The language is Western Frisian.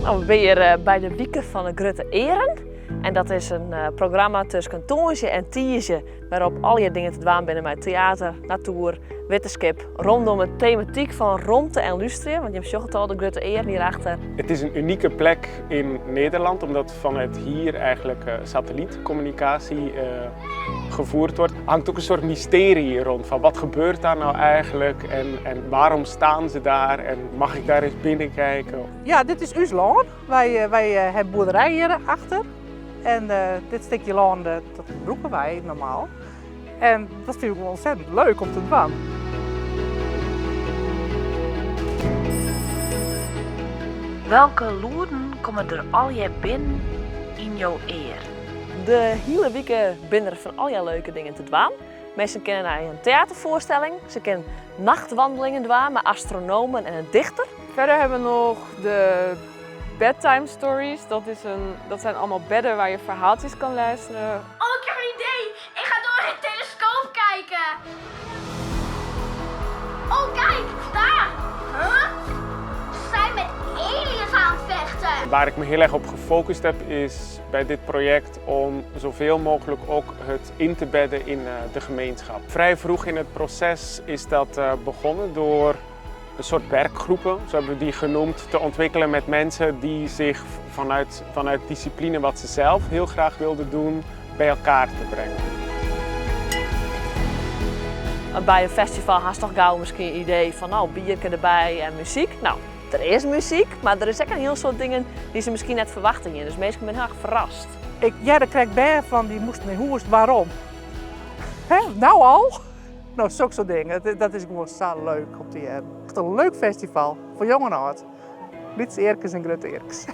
No, we binne hjir eh, by de Wike fan de Grutte Earen. En dat is in eh, programma tusken tongersdei en tiisdei wêrop allegear dingen te dwaan binne mei teater, natoer, wittenskip, rondom de tematyk fan romte en lústerje. Want jim sjogge it al, de Grutte Earen hierachter. Het is een unieke plek in Nederland, omdat vanuit hier eigenlijk eh, satellietcommunicatie eh, gevoerd wordt. Hangt ook een soort mysterie rond van wat gebeurt daar nou eigenlijk en, en waarom staan ze daar en mag ik daar eens binnenkijken? Ja, dit is ús lân. Wy, eh, wy eh, hawwe boerderij hjir achter. En eh, dit stikje lân dat brûke wy normaal. En dat fyn ik wol ontzettend leuk om te dwaan. Welke lûden komme der allegear binnen yn jo ear? De hiele wike binne der fan allegear leuke dingen te dwaan. Minsken kinne nei in teaterfoarstelling, se kinne nachtwandelingen dwaan mei astronomen en in dichter. Verder hebben we nog de bedtime stories. Dat, is een, dat zijn allemaal bedden waar je verhaaltjes kan luisteren. Oh, ik heb een idee. Ik ga door een telescoop kijken. Oh, kijk, daar. Huh? Ze zijn met aliens aan het vechten. Waar ik me heel erg op gefocust heb is bij dit project om zoveel mogelijk ook het in te bedden in eh, de gemeenschap. Vrij vroeg in het proces is dat eh, begonnen door een soort werkgroepen, zo hebben we die genoemd, te ontwikkelen met mensen die zich vanuit, vanuit discipline wat ze zelf heel graag wilden doen, bij elkaar te brengen. By in festival hast toch gau miskien in idee fan no, bierke derby en muzyk. No, der is muzyk, mar der is ek in hiel soad dingen dy't se miskien net ferwachte hiene. Dus minsken binne hiel erch ferrast. Ik hearde krekt bern fan dy moasten nei hûs, waarom? Hè, no al? No, sokke dingen. Dat is gewoan sa leuk om te hearren. Echt in leuk festival, foar jong en âld. Lytse earkes en grutte earkes.